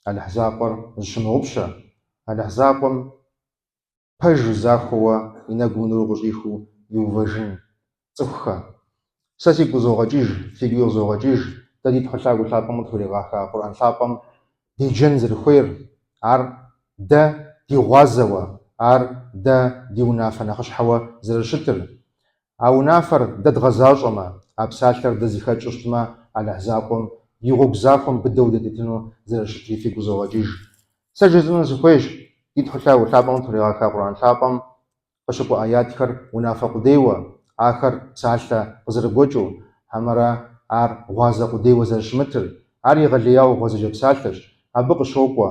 Алыхь закъуэр зыщымыгъупщэ, Алыхь закъуэм пэжу захуэуэ и нэгум нуру къыщӏихыу иувэжын цӏыхухэ. Сэ сигу къызогъэкӏыж, фигуи къызогъэкӏыж, дэ ди Тхьэу Лъагэу Лъапӏэм къытхуригъэха Къурӏэн лъапӏэм деджэн зэрыхуейр, ар дэ ди гъуазэуэ, ар дэ ди унафэ нэхъыщхьэуэ зэрыщытыр. А унафэр дэ дгъэзащӏэмэ, а псалъэр дэ зыхэтщӏэу щытмэ, Алыхь закъуэм и гъуэгу захуэм быдэу дытетыну зэрыщытри фигу къызогъэкӏыж. Сэ жысӏэну сыхуейщ, ди Тхьэу Лъагэу Лъапӏэм къытхуригъэха Къурӏэн лъапӏэм къыщыкӏуэ ӏэятхэр унафэ къудейуэ, ахэр псалъэ къызэрыгуэкӏыу, хьэмэрэ ар гъуазэ къудейуэ зэрыщымытыр. Ар егъэлеяуэ гъуэзэджэ псалъэщ. Абы къыщокӏуэ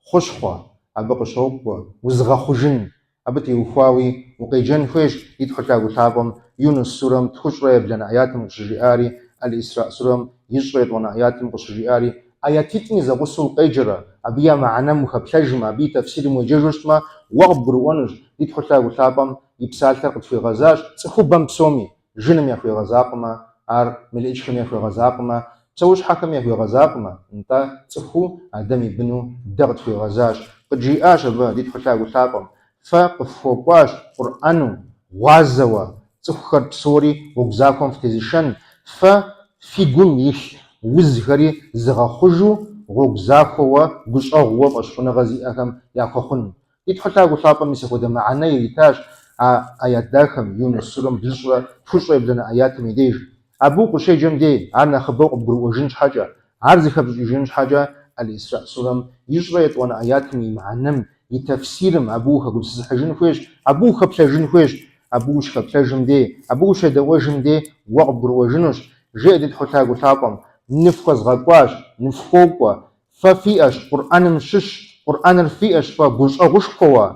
хущхъуэ, абы къыщокӏуэ узыгъэхъужын, Абы теухуауи укъеджэн хуейщ ди Тхьэу Лъагэу Лъапӏэм Юнус сурэм тхущӏрэ ебланэ ӏэятым къыщыжиӏари, Аль-Исраӏ сурэм ищӏрэ етӏуанэ ӏэятым къыщыжиӏари. ӏэятитӏми зэгъусэу укъеджэрэ, абы я мыхьэнэм ухэплъэжмэ, абы и тэфсирым уеджэжу щытмэ, уэ къыбгурыӏуэнущ, ди Тхьэу Лъагэу Лъапӏэм и псалъэр къытхуигъэзащ цӏыхубэм псоми, жыным яхуигъэзакъымэ, ар мелыӏычхэм яхуигъэзакъымэ, псэущхьэхэм яхуигъэзакъымэ, нтӏэ, цӏыхуу Адэм и быну дэ къытхуигъэзащ. Къыджиӏащ абы ди Тхьэу Лъагэу Лъапӏэм, Фэ къыфхуэкӏуащ Къурӏэну, гъуазэуэ, цӏыхухэр псори гъуэгу захуэм фытезышэн, фэ фи гум илъ узхэри зыгъэхъужу, гъуэгу захуэуэ, гущӏэгъууэ фӏэщхъуныгъэ зиӏэхэм яхуэхъун. Ди Тхьэу Лъагэу Лъапӏэм мис апхуэдэ мыхьэнэ иритащ а ӏэят дахэм, Юнус сурэм блыщӏрэ тхущӏрэ ебланэ ӏэятым и деж. Абы укъыщеджэм дей, ар нэхъыбэу къыбгурыӏуэжын щхьэкӏэ, ар зыхэпщӏыкӏыжын щхьэкӏэ, Аль-Исраӏ сурэм ищӏрэ етӏуанэ ӏэятым и мыхьэнэм, и тэфсирым абы ухэгупсысыхьыжын хуейщ, абы ухэплъэжын хуейщ. Абы ущыхэплъэжым дей, абы ущедэӏуэжым дей уэ къыбгурыӏуэжынущ, жеӏэ ди Тхьэу Лъагэу Лъапӏэм, Ныфхуэзгъэкӏуащ, ныфхуокӏуэ, Фэ фиӏэщ Къурӏэным щыщ, Къурӏэныр фиӏэщ фэ гущӏэгъушхуэуэ,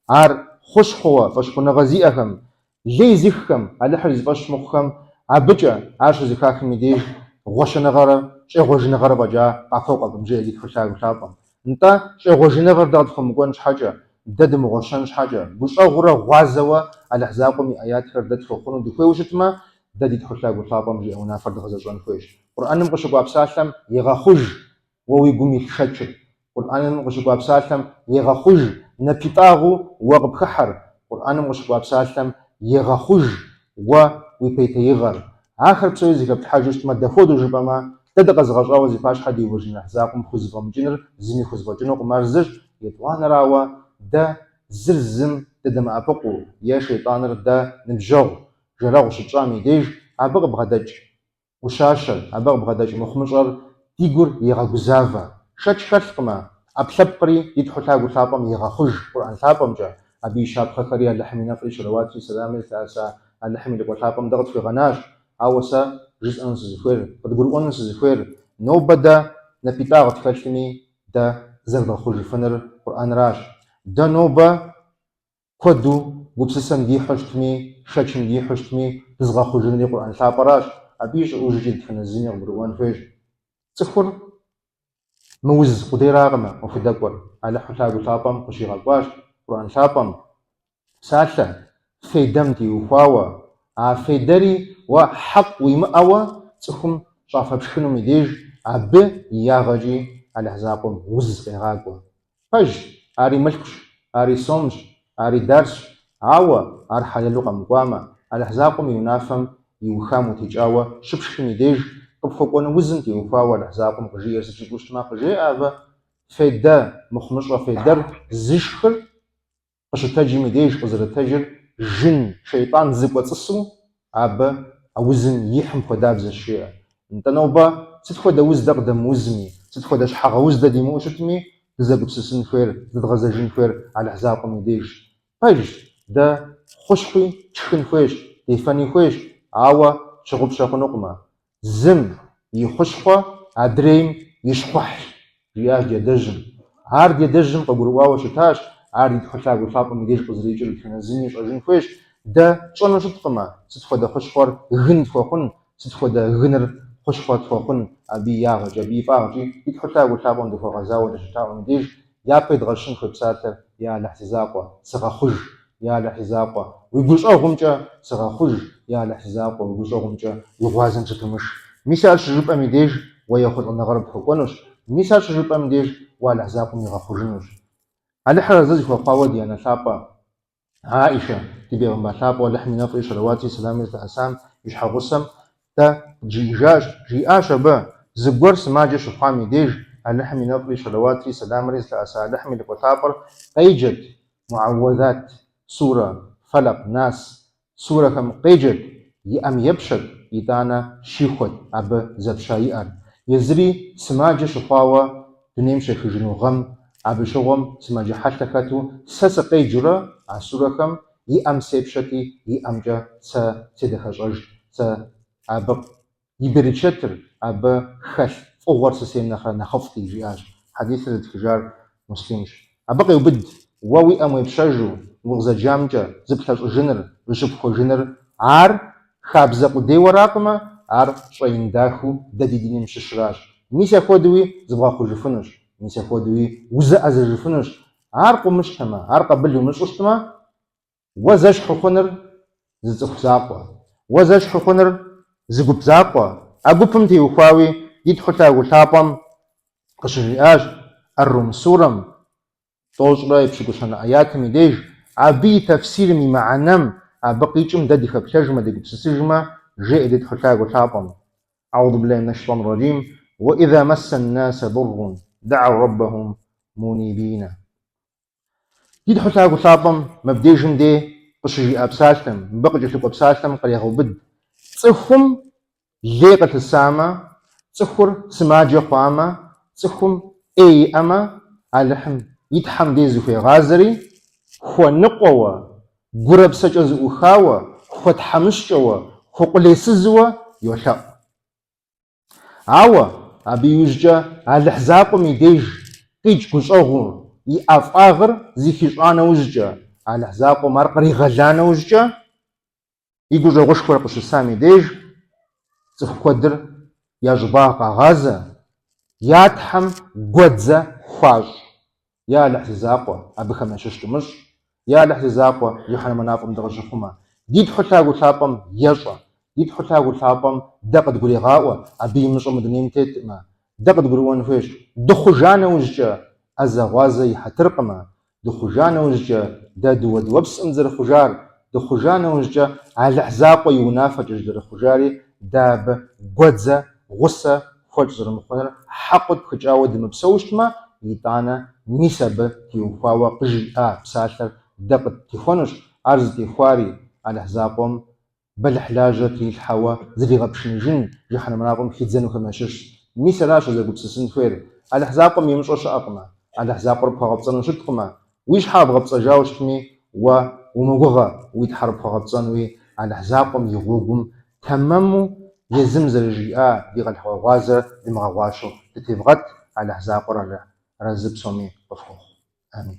ар хущхъуэуэ фӏэщхъуныгъэ зиӏэхэм, лей зыххэм, Алыхьыр зи фӏэщ мыхъухэм, абыкӏэ ар щызэхахым и деж гъуэщэныгъэрэ щӏегъуэжыныгъэрэ фӏэкӏа къахуэкӏуэкъым, жеӏэ ди Тхьэу Лъагэу Лъапӏэм. Нтӏэ, щӏегъуэжыныгъэр дэ къытхуэмыкӏуэн щхьэкӏэ, дэ дымыгъуэщэн щхьэкӏэ, гущӏэгъурэ гъуазэуэ Алыхь закъуэм и ӏэятхэр дэ тхуэхъуну дыхуейуэ щытмэ, дэ ди Тхьэу Лъагэу Лъапӏэм жиӏэ унафэр дгъэзэщӏэн хуейщ. Къурӏэным къыщыкӏуа псалъэм егъэхъуж уэ уи гум илъ шэчыр. Къурӏэным къыщыкӏуа псалъэм егъэхъуж напитӏагъыу уэ къыпхыхьэр. Къурӏэным къыщыкӏуа псалъэм егъэхъуж уэ уи пейтеигъэр. Ахэр псори зэхэплъхьэжу щытмэ, дапхуэдэу жыпӏэмэ, дэ дыкъэзыгъэщӏауэ зи пащхьэ диувэжын Алыхь закъуэм хузэфӏэмыкӏыныр зыми хузэфӏэкӏынукъым, ар зыщ. Етӏуанэрауэ, дэ зыр зым дыдэмыӏэпыкъуу е шейтӏаныр дэ ныбжьэгъу, жэрэгъу щытщӏам и деж абы къыбгъэдэкӏ ӏущащэр, абы къыбгъэдэкӏ мыхъумыщӏэр ди гур егъэгузавэ. Шэч хэлъкъымэ, ӏэпкълъэпкъри ди Тхьэу Лъагэу Лъапӏэм егъэхъуж Къурӏэн лъапӏэмкӏэ, абы и щапхъэхэри Алыхьым и нэфӏри щэлэуатри сэламри зылъэӏэса Алыхьым и лӏыкӏуэ лъапӏэм дэ къытхуигъэнащ. Ауэ сэ жысӏэну сызыхуейр, къыдгурыӏуэну сызыхуейр, нобэ дэ напитӏагъ тхэлъми, дэ зэрыдгъэхъужыфыныр Къурӏэнращ. Дэ нобэ Куэду гупсысэм дихьу щытми, шэчым дихьу щытми, дызыгъэхъужынри Къурӏэн лъапӏэращ. Абы и щӏыӏужкӏи дэтхэнэ зыми къыгурыӏуэн хуейщ. Цӏыхур мы уз къудейракъым къыхудэкӏуэр. Алыхьу Лъагэу Лъапӏэм къыщигъэкӏуащ Къурӏэн лъапӏэм псалъэ фейдэм теухуауэ. А фейдэри уэ хьэкъ уимыӏэуэ цӏыхум щӏафэ пшхынум и деж абы и ягъэкӏи Алыхь закъуэм уз къегъакӏуэ. Пэжщ, ари мылъкущ, ари сомщ, ари дарсщ, ауэ ар хьэлэлу къэмыкӏуамэ, Алыхь закъуэм и унафэм иухам утекӏауэ щыпшхым и деж, къыпхуэкӏуэну узым теухуауэ Алыхь закъуэм къыжиӏэр сыт жыпӏэу щытмэ, къыжеӏэ абы, фейдэ, мыхъумыщӏэ фейдэр зышхыр къыщытэджым и деж къызэрытэджыр жын шейтӏан зыкӏуэцӏысу абы а узым ихьым хуэдабзэщ, жеӏэ. Нтӏэ нобэ сыт хуэдэ уз дэ къыдэмыузми, сыт хуэдэ щхьэгъэуз дэ димыӏэу щытми, дызэгупсысын хуейр, зыдгъэзэжын хуейр Алыхь закъуэм и дежщ. Пэжщ, дэ хущхъуи тшхын хуейщ, дефэни хуейщ, ауэ тщыгъупщэ хъунукъымэ. Зым и хущхъуэ адрейм и щхъухьщ, жиӏащ ди адэжьым. Ар ди адэжьым къыгурыӏуауэ щытащ, ар ди Тхьэу Лъагэу Лъапӏэм и деж къызэрикӏыр дэтхэнэ зыми ищӏэжын хуейщ. Дэ тщӏэну щыткъымэ, сыт хуэдэ хущхъуэр гын тхуэхъун, сыт хуэдэ гыныр хущхъуэ тхуэхъун, абы и ягъэкӏи, абы и фӏагъкӏи ди Тхьэу Лъагэу Лъапӏэм дыхуэгъэзауэ дыщылъаӏуэм и деж япэ идгъэщын хуей псалъэр, Я Алыхь си закъуэ, сыгъэхъуж! Я Алыхь си закъуэ, уи гущӏэгъумкӏэ сыгъэхъуж, я Алыхь си закъуэ, уи гущӏэгъумкӏэ уи гъуазэм сытумыш. Мис ар щыжыпӏэм и деж уэ ехъулӏэныгъэр къыпхуэкӏуэнущ. Мис ар щыжыпӏэм деж уэ Алыхь закъуэм уигъэхъужынущ. Алыхьыр арэзы зыхуэхъуауэ ди анэ лъапӏэ Аишэ, ди бегъымбар лъапӏэу Алыхьым и нэфӏри щэлэуатри сэламри зылъэӏэсам и щхьэгъусэм дэ къыджиӏэжащ, жиӏащ абы, Зыгуэр сымаджэ щыхъуам и деж Алыхьым и нэфӏри щэлэуатри сэламри зылъэӏэса Алыхьым и лӏыкӏуэ лъапӏэр къеджэт, Муӏэуэзат, сурэ, Фэлэкъ, Нас, Сурэхэм къеджэт, и ӏэм епщэт, итӏанэ щихуэт абы зэпща и ӏэр. Езыри сымаджэ щыхъуауэ дунейм щехыжыну гъэм, абы щыгъуэм сымаджэ хьэлъэ хэту сэ сыкъеджэурэ а сурэхэм и ӏэм сепщэти, и ӏэмкӏэ сэ седэхэщӏэжт, сэ абы И берычэтыр, абы хэлъ фӏыгъуэр сысейм нэхърэ нэхъыфӏти, жиӏащ. Хьэдисыр зытхыжар Муслимщ. Абы къеубыд, уэ уи ӏэм уепщэжу, укъызэджамкӏэ зыплъэщӏыжыныр, зыщыпхуэжыныр, ар хабзэ къудейуэракъымэ, ар щӏэин дахэу дэ ди диным щыщращ. Мис апхуэдэуи зыбгъэхъужыфынущ, мис апхуэдэуи узэӏэзэжыфынущ. Ар къыумыщтэмэ, ар къабыл умыщӏу щытмэ, Уэ зэщхь ухъуныр зы цӏыху закъуэ. Уэ зэщхь ухъуныр зы гуп закъуэ. А гупым теухуауи ди Тхьэу Лъагэу Лъапӏэм къыщыжиӏащ Ар-Рум сурэм, тӏощӏрэ епщыкӏущанэ ӏэятым и деж, абы и тэфсирым, и мыхьэнэм, абы къикӏым дэ дыхэплъэжмэ, дегупсысыжмэ, жеӏэ ди Тхьэу Лъагэу Лъапӏэм. Аӏузу биллахи минаш шейтӏани р-раджим, Уэ иза масса-н-наса дуррун, даӏау раббахум мунибина. Ди Тхьэу Лъагэу Лъапӏэм мыбдежым дей къыщыжиӏа псалъэм, мыбы къыкӏэлъыкӏуэ псалъэм кърегъэубыд. Цӏыхум лей къылъысамэ, цӏыхур сымаджэ хъуамэ, цӏыхум ӏей иӏэмэ, Алыхьым и Тхьэм дей зыхуегъазэри, хуэныкъуэуэ, гурэ псэкӏэ зыӏухауэ, хуэтхьэмыщкӏэуэ, хуэкъулейсызыуэ йолъэӏу. Ауэ абы иужькӏэ Алыхь закъуэм и деж къикӏ гущӏэгъур, и ӏэфӏагъыр зыхищӏа нэужькӏэ, Алыхь закъуэм ар къригъэла нэужькӏэ, и гущӏэгъушхуэр къыщысам и деж цӏыху куэдыр я щӏыбагъ къагъазэ, я Тхьэм гуэдзэ хуащӏ. Я Алыхь зи закъуэ, абыхэм ящыщ думыщӏ. Я Алыхь зи закъуэ, жыхьэнэмэ мафӏэм дыкъыщыхъумэ. Ди Тхьэу Лъагэу Лъапӏэм ещӏэ. Ди Тхьэу Лъагэу Лъапӏэм дэ къыдгурегъаӏуэ, абы имыщӏэ мы дунейм теткъымэ. Дэ къыдгурыӏуэн хуейщ, дыхъужа нэужькӏэ, ӏэзэгъуазэ и хьэтыркъымэ. Дыхъужа нэужькӏэ, дэ дыуэдыуэпскъым дызэрыхъужар, дыхъужа нэужькӏэ, Алыхь закъуэ и унафэкӏэщ дызэрыхъужари, дэ абы гуэдзэ, гъусэ хуэтщӏ зэрымыхъунур хьэкъыу тпхыкӏауэ дымыпсэу щытмэ, итӏанэ мис абы теухуауэ къыжиӏа псалъэр дэ къыттехуэнущ, ар зытехуари Алыхь закъуэм бэлыхьлажьэ трилъхьэуэ зригъэпшыныжын жыхьэнэмэ мафӏэм хидзэнухэм ящыщщ. Мис аращ узэгупсысын хуейр. Алыхь закъуэм имыщӏэ щыӏэкъымэ, Алыхь закъуэр пхуэгъэпцӏэну щыткъымэ, уи щхьэ бгъэпцӏэжауэ щытми, уэ умыгугъэ уи Тхьэр пхуэгъэпцӏэнуи, Алыхь закъуэм и гъуэгум тэмэму езым зэрыжиӏа ди къэлъхуа гъуазэр дымыгъэгъуащэу дытевгъэт, Алыхь закъуэр арэзы псоми къыфхухъу. Амин.